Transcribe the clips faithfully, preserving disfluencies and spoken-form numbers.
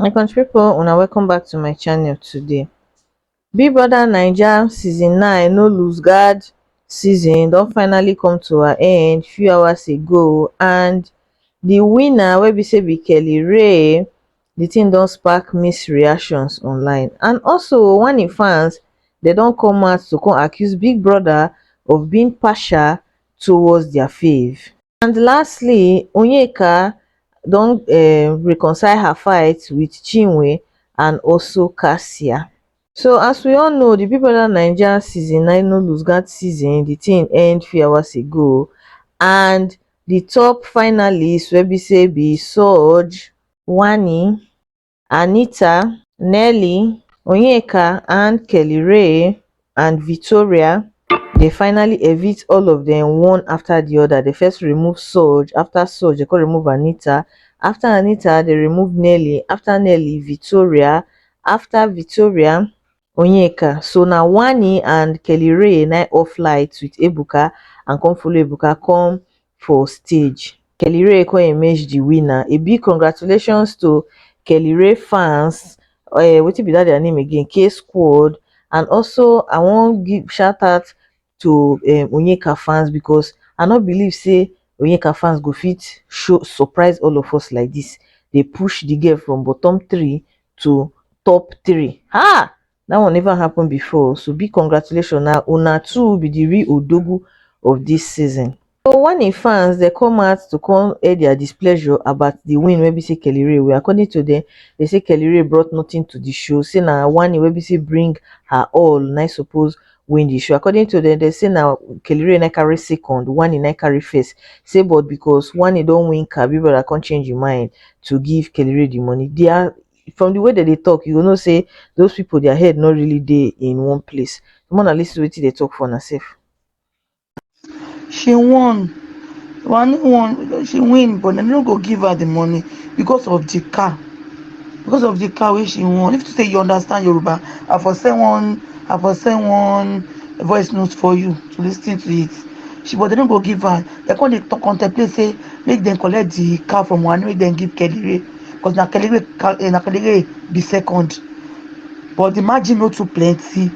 My country people, una welcome back to my channel today. Big Brother Naija season nine no lose guard season don finally come to an end few hours ago, and the winner wey be say be Kelly Rae, the thing don spark mixed reactions online, and also Wani fans, they don come out to come accuse Big Brother of being partial towards their fave. And lastly, Onyeka don um reconcile her fight with Chinwe and also Cassia. So as we all know, the Big Brother Naija season nine no lose guard season, the thing end few hours ago, and the top finalists wey be say be Surge, Wani, Anita, Nelly, Onyeka and Kelly Rae and Victoria, they finally evict all of them one after the other. They first remove Surge, after Surge they come remove Anita, after Anita they remove Nelly, after Nelly Victoria, after Victoria Onyeka. So na Wani and Kelly Rae na off light with Ebuka and come follow Ebuka come for stage. Kelly Rae come emerge the winner. A big congratulations to Kelly Rae fans. Uh, wetin be that their name again? K Squad. And also, I wan give shout out to um, Onyeka fans, because I no believe say Onyeka fans go fit show surprise all of us like this. They push the girl from bottom three to top three. Ha! That one never happened before. So big congratulations. Now una two be the real Odogu of this season. So Wani fans, they come out to come air their displeasure about the win wey be say Kelly Rae win. According to them, they say Kelly Rae brought nothing to the show. Say na Wani wey be say bring her all, na suppose win the show. According to them, they say na Kelly Rae na carry second, Wani na carry first. Say but because Wani don win car, Big Brother come change him mind to give Kelly Rae the money. They are, from the way that they talk, you go know say those people, their head not really dey in one place. Come on, listen to wetin they talk for herself. She won. One won. She win, but dem no go give her the money because of the car. Because of the car wey she won. If to say you understand Yoruba, I for send one, I for send one voice note for you to listen to it. She, but dem no go give her. Dem come dey talk, contemplate say make dem collect the car from one, make dem give Kelly Rae, because na Kelly Rae car, eh, na Kelly Rae be second. But the margin no too plenty.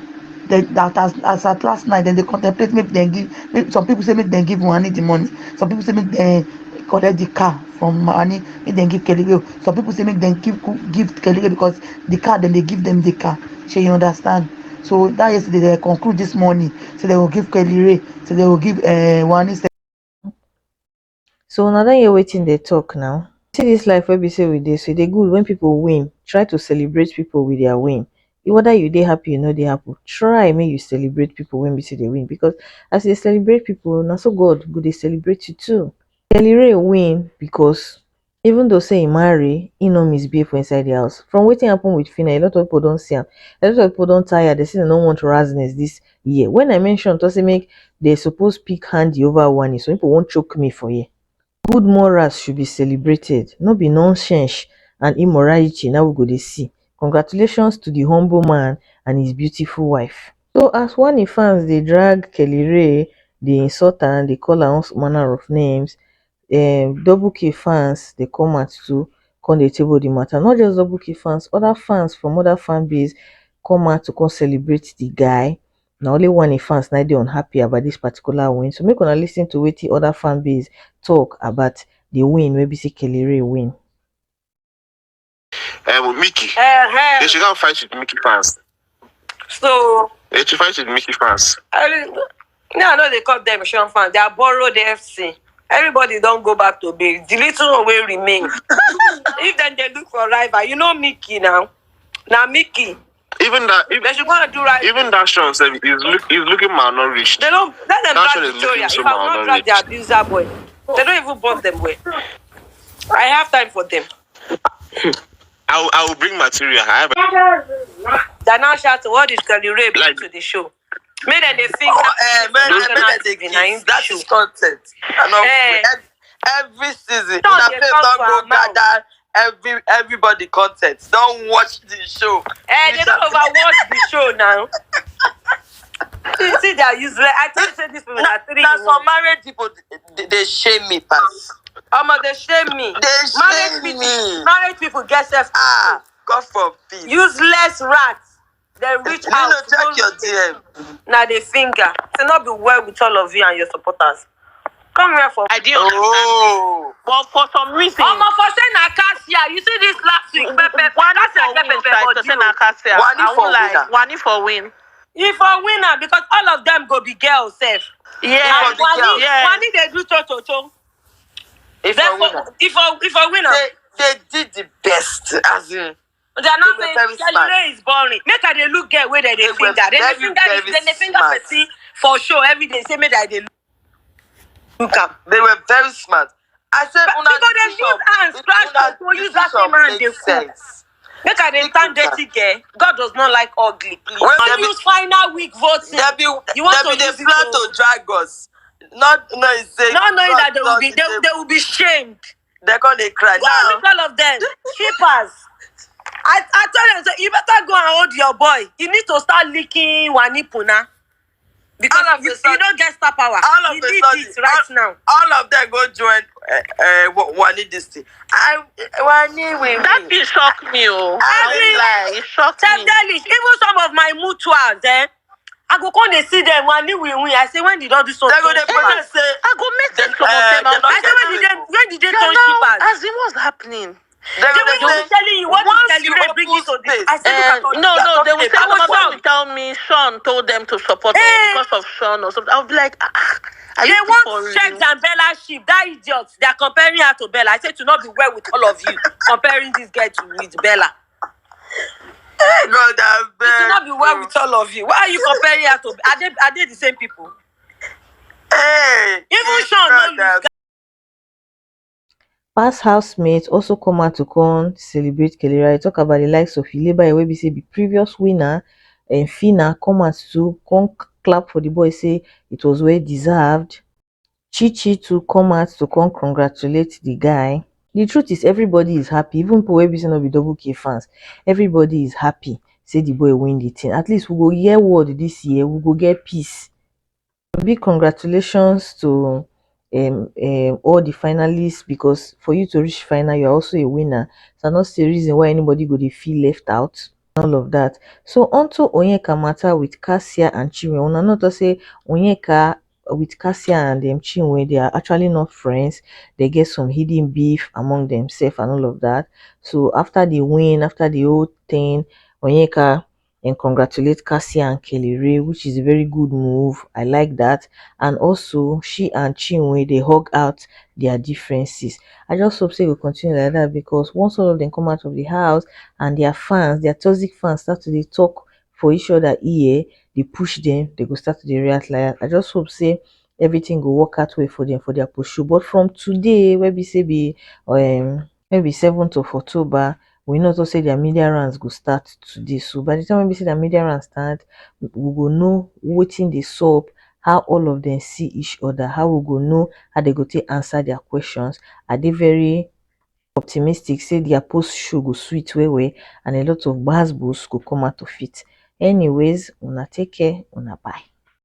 Then that as, as at last night, then they contemplate make dem give. Make, some people say make dem give Wani the money. Some people say make dem collect the car from Wani, make dem give Kelly Rae. Some people say make dem give give Kelly Rae because the car, then they give them the car. Shey you understand? So that yesterday they conclude this morning. So they will give Kelly Rae. So they will give uh, Wani. So una don hear wetin they talk now. See this life wey be say we dey, so e dey good when people win. Try to celebrate people with their win. E, whether you dey happy, you no dey happy, try make you celebrate people when we see they win, because as you dey celebrate people, na so God go dey celebrate you too. Kelly Rae win because even though say he marry, he no misbehave for inside the house. From wetin happen with Fina, a lot of people don see am. A lot of people don tire. They say they no want razness this year. When I mention to say make they suppose pick hand over one, some people won't choke me for here. Good morals should be celebrated, no be nonsense and immorality na we go dey see. Congratulations to the humble man and his beautiful wife. So as Wani fans dey drag Kelly Rae, dey insult am, dey call am all manner of names, um, Double K fans dey come out to come dey table the matter. Not just Double K fans, other fans from other fan base come out to come celebrate the guy. Na only Wani fans na dey unhappy about this particular win. So make una listen to wetin other fan base talk about the win wey be say Kelly Rae win. Um, Mickey. Uh-huh. They should go and fight with Mickey fans. So they should fight with Mickey fans. I mean, no, I know they call them Sean fans. They are borrowed F C. Everybody don't go back to base. The little one will remain. If then they look for rival, you know Mickey now. Now Mickey. Even that, if, they should go and do right. Even that Sean sef is look is looking malnourished. They don't let them that drag Victoria. If I will not drag the abuser boy, they don't even bump them well. I have time for them. I will, I will bring material. I have. They're now shouting, "What is Kelly Rae bring like, to the show?" Make them they sing. Oh, uh, make them they kiss. That is content. I know. Eh. Every season, una face don go gather every everybody content. Don watch the show. Eh, they don overwatch the show now. See, see, they are useless. I tell you, say this people are three. Na some married people dey shame me pass. Omo, they shame me. They shame me. Married people get self control. Ah. God forbid. Useless rat. Dem reach You out. know, check your D M. Na the finger. Say no be well with all of you and your supporters. Come here for. I didn't understand. Oh, But for some reason, Omo, for say na cassia. You see this last week, pepper. Wani Cassia for get win, pepper sha, for for say you. na cassia. Wani I for won't lie. Winner. Wani for win. If for winner, because all of them go be girls sef. Yeah. For the Wani, girls. Yes. Wani dey do cho cho cho. If Then I win, for, if for, if for winner, they they did the best. As in, they are not they were saying very Kelly smart. Ray is boring. Make I dey look girl wey dem dey They were finger. Dem dey very, finger, very dem dey finger smart. Person for show every day. Say make I dey look am. They were very smart. I said, But una because dem decision, use hand scratch una to use that decision same hand dey makes cook. Sense. Make I dey Think stand about dirty girl. God does not like ugly, please. Well, Don't dem- use final week voting. They be, You want they to be the use it plan to- to drag us. Not knowing say Not knowing God that they will be, does they, the- they will be shamed. They're gonna cry. What Now, with all of them? Shippers. I, I tell them, so you better go and hold your boy. You need to start licking Wani Puna. Because All of you, a you sudden- don't get star power. all of You a need sudden, it right all- now. all of them go join uh, uh, Wa- Wani this thing. I Wani will That win. thing shocked me. Oh, I Every- won't lie. It shocked Tell me. them this. Even some of my mutuals, eh? I go come dey see them. Wani will win. I say, when did all this one They go turn dey shippers? protest say I go make They- it some of uh, them. they I'm not I say, when did they, when did they You're turn now, shippers? As in, what's happening? they They go will dey not say be telling you what once is you Kelly Ray bringing open to this. space, I say, Uh, look at all no, this. No, they will say They somebody will will tell me Sean told them to support Hey. me because of Sean or something. I'll be like, ah, ah, are They you want for to check real? Zambella ship. That idiot. They are comparing her to Bella. I say to not be well with all of you. Comparing this girl to with Bella. God, I It will not be well with all of you. Why are you comparing her to? Are they, are they the same people? Hey, Even Sean no lose. Past housemates also come out to come celebrate Kelly Ray. Talk about the likes of Ileba wey be say be previous winner, and Fina come out to come clap for the boy, say it was well deserved. Chichi to come out to come congratulate the guy. The truth is, everybody is happy. Even people wey be say no be double K fans, everybody is happy. Say the boy win the thing. At least we go hear word this year. We go get peace. Big congratulations to um, um, all the finalists, because for you to reach final, you're also a winner. So I not see a reason why anybody go dey feel left out. All of that. So onto Onyeka matter with Cassia and Chinwe. Una know to say Onyeka with Cassia and um, Chinwe, they are actually not friends. They get some hidden beef among themselves and all of that. So after the win, after the whole thing, Onyeka and congratulate Cassia and Kelly Ray, which is a very good move. I like that. And also, she and Chinwe, they hug out their differences. I just hope say we continue like that, because once all of them come out of the house and their fans, their toxic fans, start to dey talk for each other ear, they push them, they go start to dey react like that. I just hope say everything go work out well for them for their pursue. But from today, where be say be um maybe seventh of October, we know to say their media rounds go start today. So by the time we say their media rounds start, we go know wetin dey sup, how all of them see each other, how we go know how they go take answer their questions. Are they very optimistic say their post show go sweet well well, and a lot of gbas gbos go come out of it? Anyways, una take care, una bye.